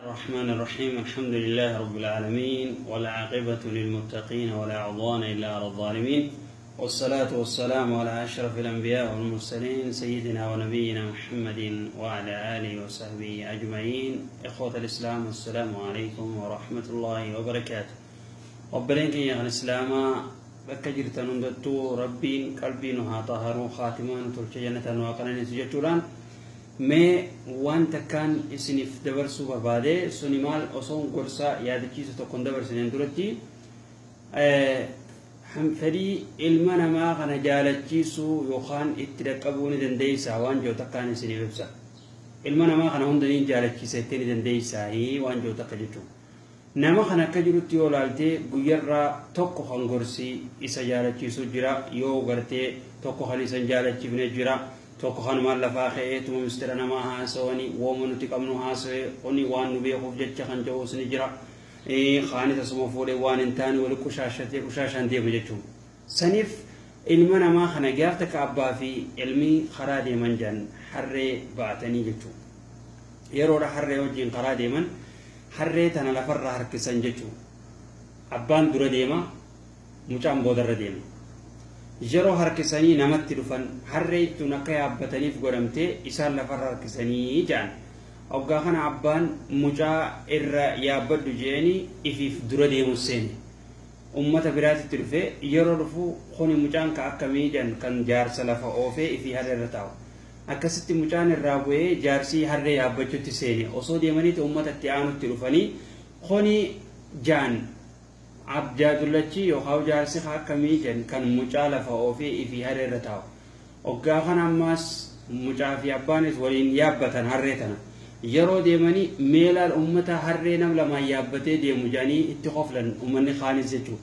الرحمن الرحيم. الحمد لله رب العالمين، والعاقبة للمتقين، ولا عدوان إلا على الظالمين، والصلاة والسلام على أشرف الأنبياء والمرسلين، سيدنا ونبينا محمد وعلى آله وصحبه أجمعين. إخوة الإسلام، السلام عليكم ورحمة الله وبركاته. Obboleen keenya kan Islaamaa bakka jirtan hundattuu, Rabbiin qalbii nu haa xaharuu, khaatimaa nu tolche, jannata nu haa qananiisu jechuudhaan, mee waan takkaan isiniif dabarsuu barbaade. Suni maal? Osoon gorsa yaadachiisu tokko hin dabarsineen duratti, fedhii ilma namaa kana jaalachiisuu yookaan itti dhaqqabuu ni dandeessaa waan jiru takkaan isiniif ibsa. Ilma namaa kana hundaniin jaalachiisa itti ni dandeessaa waan jiru takka jechuudha. Nama kana akka jirutti yoo ilaalte, guyyarraa tokko kan gorsi isa jaalachiisu jira, yoo gartee tokko kan isa hin jaalachiifne jira, tokko kanumaan lafaa ka'ee tuma mistira namaa haasawanii wooma nuti qabnu haasawee kuni waan nu beekuuf jecha kan jedhus ni jira. Kaanis asuma fuudhee waan hin taane wali qushaashatee qushaashaan deema jechuudha. Saniif ilma namaa kana gaaf takka abbaa fi ilmi karaa deeman jedhan, harree ba'atanii jechuudha. Yeroodha harree wajjin karaa deeman, harree tana lafarraa harkisan jechuudha. Abbaan dura deema, mucaan boodarra deema. Yeroo harkisanii namatti dhufan, harree tun akka yaabbataniif godhamtee isaan lafarra harkisanii jedhan. Hoggaa kana abbaan mucaa irra yaabbadhu je'anii ifiif dura deemu seene. Ummata biraatitti dhufe. Yeroo dhufu, kuni mucaan ka akkamii jedhan, kan jaarsa lafa oofee ifii harree irra taa'u. Akkasitti mucaan irraa bu'ee jaarsii harree yaabbachuutti seene. Osoo deemaniiti ummata itti aanutti dhufanii, kuni jaan abjaadullachi yookaan jaarsi ka akkamii jedhan, kan mucaa lafa oofee ifii harree irra taa'u. Hoggaa kana ammaas mucaa fi abbaanis waliin yaabbatan harree tana. Yeroo deemanii, meelaan ummata harree nam lamaan yaabbatee deemu jedhanii itti qoflan ummanni kaanis jechuudha.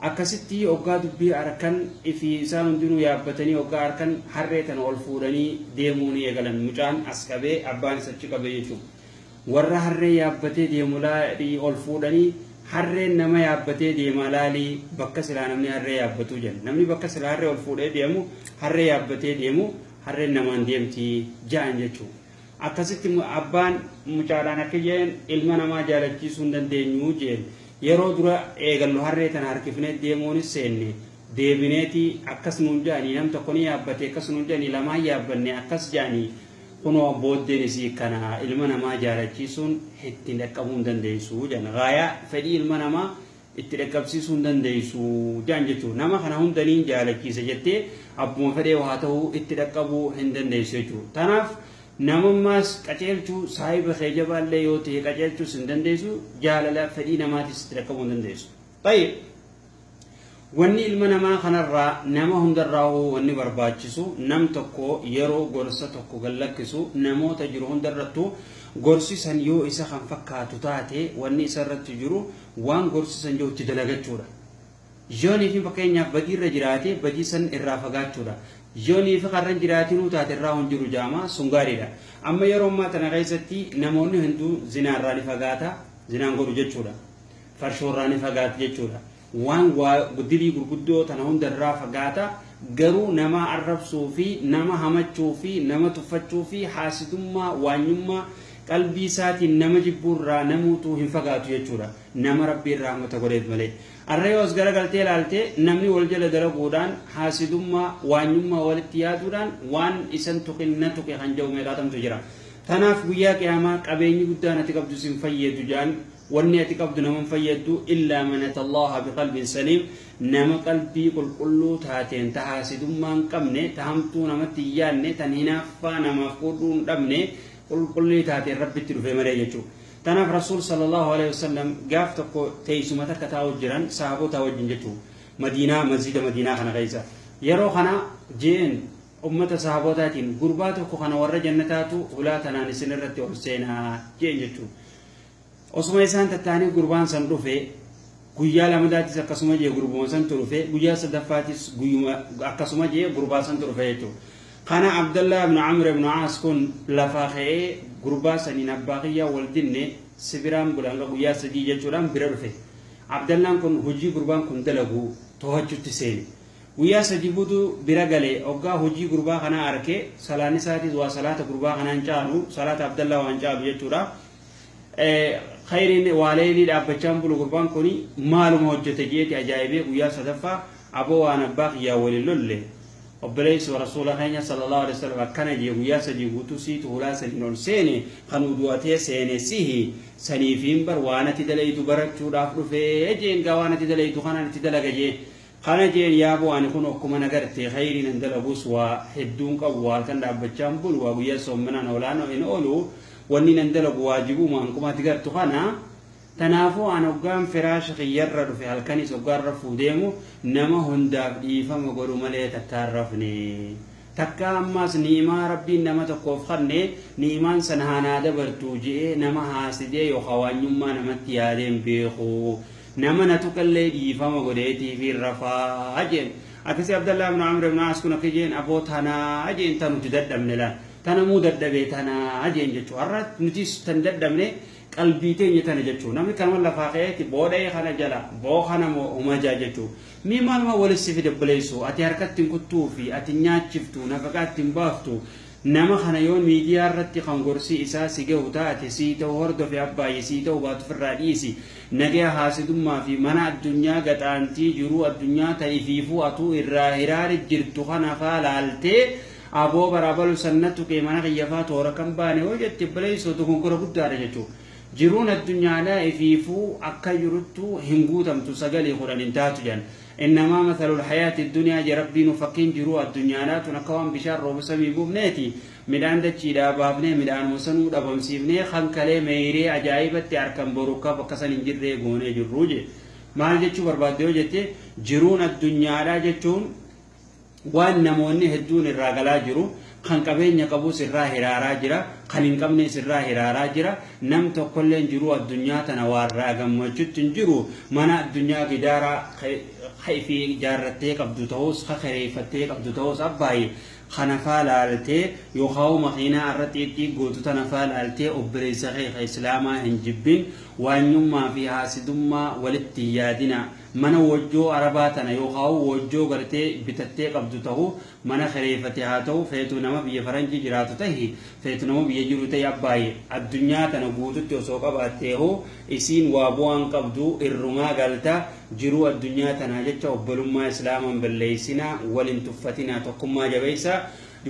Akkasitti hoggaa dubbii harkan ifii isaan hundinuu yaabbatanii, hoggaa harkan harree tana ol fuudhanii deemuu ni eegalan. Mucaan as qabee, abbaanis achi qabee jechuudha. Warra harree yaabbatee deemu laalii, ol fuudhanii harreen nama yaabbatee deema laalii, bakka silaa namni harree yaabbatuu jenna. Namni bakka silaa harree ol fuudhee deemu harree yaabbatee deemu, harreen namaan deemti ja'an jechuudha. Akkasitti abbaan mucaadhaan akka jeen, ilma namaa jaalachiisuu hin dandeenyu jeen. Yeroo dura eegallu harree tana harkifnee deemuunis seenne, deebineeti akkas nuun jedhanii, nam tokko ni yaabbate akkas nuun jedhanii, lamaan yaabbanne akkas jedhanii, kunoo booddeen isii kana, ilma namaa jaalachiisuun ittiin dhaqqabuu hin dandeessu jedhan. Gaayaa fedhii ilma namaa itti dhaqqabsiisuu hin dandeessu jedhan jechuudha. Nama kana hundaniin jaalachiisa jettee abbuma fedhee haa ta'uu itti dhaqqabuu hin dandeessu jechuudha. Tanaaf namummaas qaceelchuu, saahiba kee jabaallee yoo ta'e qaceelchuus hin dandeessu, jaalala fedhii namaatis itti dhaqqabuu hin dandeessu. Tayyib. Wanni ilma namaa kanarraa, nama hundarraa wanni barbaachisu, nam tokko yeroo gorsa tokko gallakkisu, namoota jiru hundarrattuu gorsi san yoo isa kan fakkaatu taate, wanni isa irratti jiru waan gorsi san jiru itti dalagachuudha. Yoonii fi fakkeenyaaf badii irra jiraate, badii san irraa fagaachuudha. Yoonii fi karran jiraatinuu taate irraa hin jiru jaama sun gaariidha. Amma yeroo ammaa tana keessatti namoonni hunduu zinaarraa ni fagaata, zinaan godhu jechuudha. Farshoorraa ni fagaata jechuudha. Waan dilii gurguddoo tana hundarraa fagaata. Garuu nama arrabsuu fi nama hamachuu fi nama tuffachuu fi haasidummaa, waanyummaa qalbii isaatiin nama jibbuurraa namuutu hin fagaatu jechuudha. Nama Rabbiin rahmata godheef malee. Arra yoo as garagaltee ilaalte, namni wal jala dalaguudhaan, haasidummaa, waanyummaa walitti yaaduudhaan, waan isan tuqin na tuqe kan jedhu meeqaatamtu jira. Tanaaf guyyaa qiyaamaa qabeenyi guddaan ati qabdu sin fayyadu jedhan, wanni ati qabdu nama hin fayyaddu, illaa man atallaha biqalbin saliim, nama qalbii qulqulluu taateen, ta haasidummaa hin qabne, ta hamtuu namatti hin yaadne, tan hinaaffaa namaaf qoodhuu hin dhabne, qulqullii taateen Rabbitti dhufe malee jechuudha. Tanaaf Rasuul sallallahu alaihi wasallam gaaf tokko teessuma takka taa'u jiran sahaabota wajjin jechuudha. Madiinaa, masjida Madiinaa kana keessa. Yeroo kana jeen ummata sahaabotaatiin, gurbaa tokko kana warra jannataatu hulaa tanaan isin irratti ol seenaa jeen jechuudha. Osuma isaan tattaanii gurbaan san dhufe. Guyyaa lamadaatis akkasuma jee, gurbuma santu dhufe. Guyyaa sadaffaatis guyyuma akkasuma jee, gurbaa santu dhufe jechuudha. Kana Abdallah ibn Amr ibn Aas kun lafaa ka'ee gurbaa saniin, abbaa kiyyaa wal dinne, si biraan bula hanga guyyaa 3 jechuudhaan bira dhufe. Abdallaan kun hojii gurbaan kun dalagu to'achuutti seene. Guyyaa 3 guutuu bira galee hoggaa hojii gurbaa kanaa arke, salaan isaatis waa salaata gurbaa kanaan caalu, salaata Abdallaa waan caalu jechuudha. Khayriin waaleelii dhaabbachaan bulu gurbaan kun maaluma hojjete jeeti ajaa'ibee guyyaa sadaffaa aboo waan abbaa kiyyaa waliin lolle obboleessi rasuula keenya sallallahu alaihi wasallam akkana jee guyyaa sadii guutuu siitu hulaa sadiin ol seene kan udu'atee seene sihi saniifiin bar waan ati dalaytu barachuudhaaf dhufee jeen gaa waan ati dalaytu kanaan itti dalaga jee kana jeen yaaboo ani kun akkuma nagarte khayriin hin dalagus waa hedduun qabu waa halkan dhaabbachaan bulu waa guyyaa soommanaan olaan hin oolu wanni nan dalagu waajibuma hanquma ati gartu kana tanaafuu an hoggaan firaasha kiyyarra dhufe halkanis hoggaan rafuu deemu nama hundaaf dhiifama godhu malee takkaan rafne takka ammaas ni'imaa rabbiin nama tokkoof kanne ni'imaan san haanaa dabartuu je'ee nama haasidee yookaan waanyummaa namatti yaadeen beeku nama na tuqallee dhiifama godheetii fi rafaa jeen akkasii Abdallaa ibn Amr ibn Aas kun akka jeen aboo tanaa jeen tan nuti dadhabne laal tanamuu dadhabee tanaa jeen jechuu har'a nutis tan dadhabne qalbii teenya tana jechuu namni kanuma lafaa ka'eeti boodhee kana jala boo kana moo umajaa jechuu mii maaluma walitti fide obboleessu ati harkatti hin kuttuu fi ati nyaachiftu nafaqaatti hin baaftu nama kana yoo miidiyaa irratti kan gorsi isaa si gahu taate sii ta'u hordofe abbaayye sii ta'u baatu firraa dhiisi nagaya haasidummaa fi mana addunyaa gaxaantii jiruu addunyaa ta'ifiifuu atuu irraa hiraari jirtu kana faa laaltee aboo baraabalu sannatu kee mana kiyyafaa toora kan baane hoo jette obboleessoo dogoggora guddaadha jechuudha. Jiruun addunyaadhaa ifiifuu akka jiruttu hin guutamtu sagalii kudhan hin taatu jedhan. Innamaa mathalul hayaati duniyaa je rabbiin fakkiin jiruu addunyaadhaa tun akka waan bishaan rooba samii buufneeti midhaan dachiidhaa baafnee midhaan sanuu dhabamsiifnee kan kalee meeyree ajaa'ibatti harkan borukkaaf akka san hin jirree goonee jirruu je. Maal jechuu barbaadde yoo jette jiruun addunyaadhaa jechuun waan namoonni hedduun irraa galaa jiru kan qabeenya qabus irraa hiraaraa jira kan hin qabnes irraa hiraaraa jira nam tokkolleen jiru addunyaa tana waarraa gammachuutti hin jiru mana addunyaa gidaaraa fi ijaarrattee qabdu ta'us kakireeffattee qabdu ta'us abbaayi kana faa laaltee yookaan makiinaa irratti xixiqqii gootu tana faa laaltee obboleessa kee islaamaa hin jibbin waanyummaa fi haasidummaa walitti yaadina mana wajjoo arabaa tana yookaan wajjoo gartee bitattee qabdu ta'u mana kireeffate haa ta'u feetu nama biyya faranjii jiraatu tahi feetu nama biyya jiru tahi abbaaye addunyaa tana guututti osoo qabaattee hoo isiin waa bu'aan qabdu irrumaa galta jiruu addunyaa tanaa jecha obbolummaa islaamaan balleessinaa waliin tuffatinaa tokkummaa jabeessaa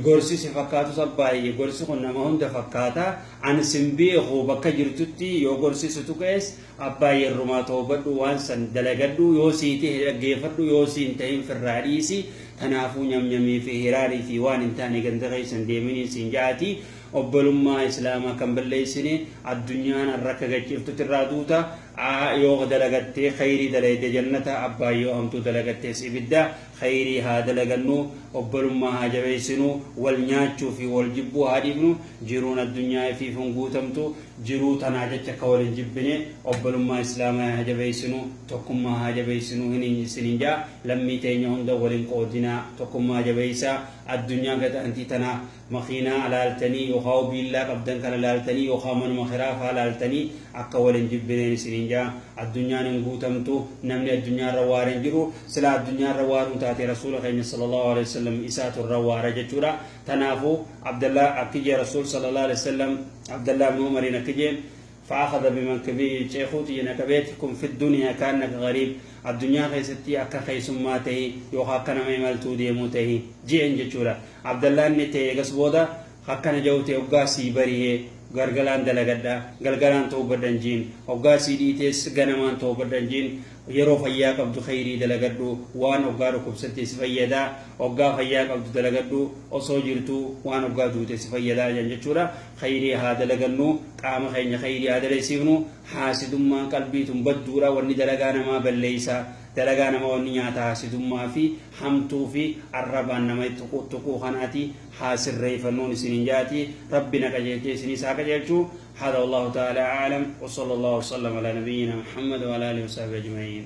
gorsi si fakkaatus abbaayye gorsi kun nama hunda fakkaata ani sin beeku bakka jirtutti yoo gorsi si tuqees abbaayye irrumaa toobadhu waan san dalagadhu yoo siiti dhaggeeffadhu yoo siin ta'in firraa dhiisi tanaafuu nyamnyamii fi hiraarii fi waan hin taane ganda keessan deeminii siin jaati obbolummaa islaamaa kan balleessine addunyaan har'a akka gachiiftutti irraa duuta yoo dalagattee khayrii dalayde jannata abbaa yoo hamtuu dalagattees ibidda khayrii haa dalagannu obbolummaa haa jabeessinu wal nyaachuu fi wal jibbuu haa dhiifnu jiruun addunyaa ifiif hin guutamtu jiruu tanaa jecha akka wal hin jibbine obbolummaa islaamaa haa jabeessinu tokkummaa haa jabeessinu hin isinin jaa lammii teenya hunda waliin qoodinaa tokkummaa jabeessaa addunyaa gataantii tanaa makiinaa laaltanii yookaan biillaa qabdan kana laaltanii yookaan manuma kiraafaa laaltanii akka waliin jibbineen isinin jaa addunyaan hin guutamtu namni addunyaarra waara hin jiru sila addunyaarra waaruun taate rasuula keenya sallallahu alaihi wasallam isaatu irra waara jechuudha tanaafuu abdallah akkijee rasuul sallallahu alaihi wasallam abdallah ibn umariin akkijeen فأخذ بمنكبه شيخوتي نكبيتكم في الدنيا كأنك غريب الدنيا خيستي أكا خيسماته يوخا كان ميمالتو ديموته جين جتشورا عبد الله نتي قصبودا خكنا جوتي وقاسي بريه gargalaan dalagadha galgalaan toobadhan jiin hoggaa sii dhiitees ganamaan toobadhan jiin yeroo fayyaa qabdu khayrii dalagadhu waan hoggaa dhukkubsatte si fayyadaa hoggaa fayyaa qabdu dalagadhu osoo jirtu waan hoggaa duute si fayyadaa jan jechuudha khayrii haa dalagannu qaama keenya khayrii haa dalasiifnu haasidummaa qalbiitun badduudha wanni dalagaa namaa balleeysa dalagaa nama wanni nyaata haasidummaa fi hamtuu fi arrabaan nama tuquu kanaati haa sirreeffannuun isinin jaati rabbi na qajeelchee isinis haa qajeelchuu هذا والله تعالى أعلم وصلى الله وسلم على نبينا محمد وعلى آله وصحبه أجمعين.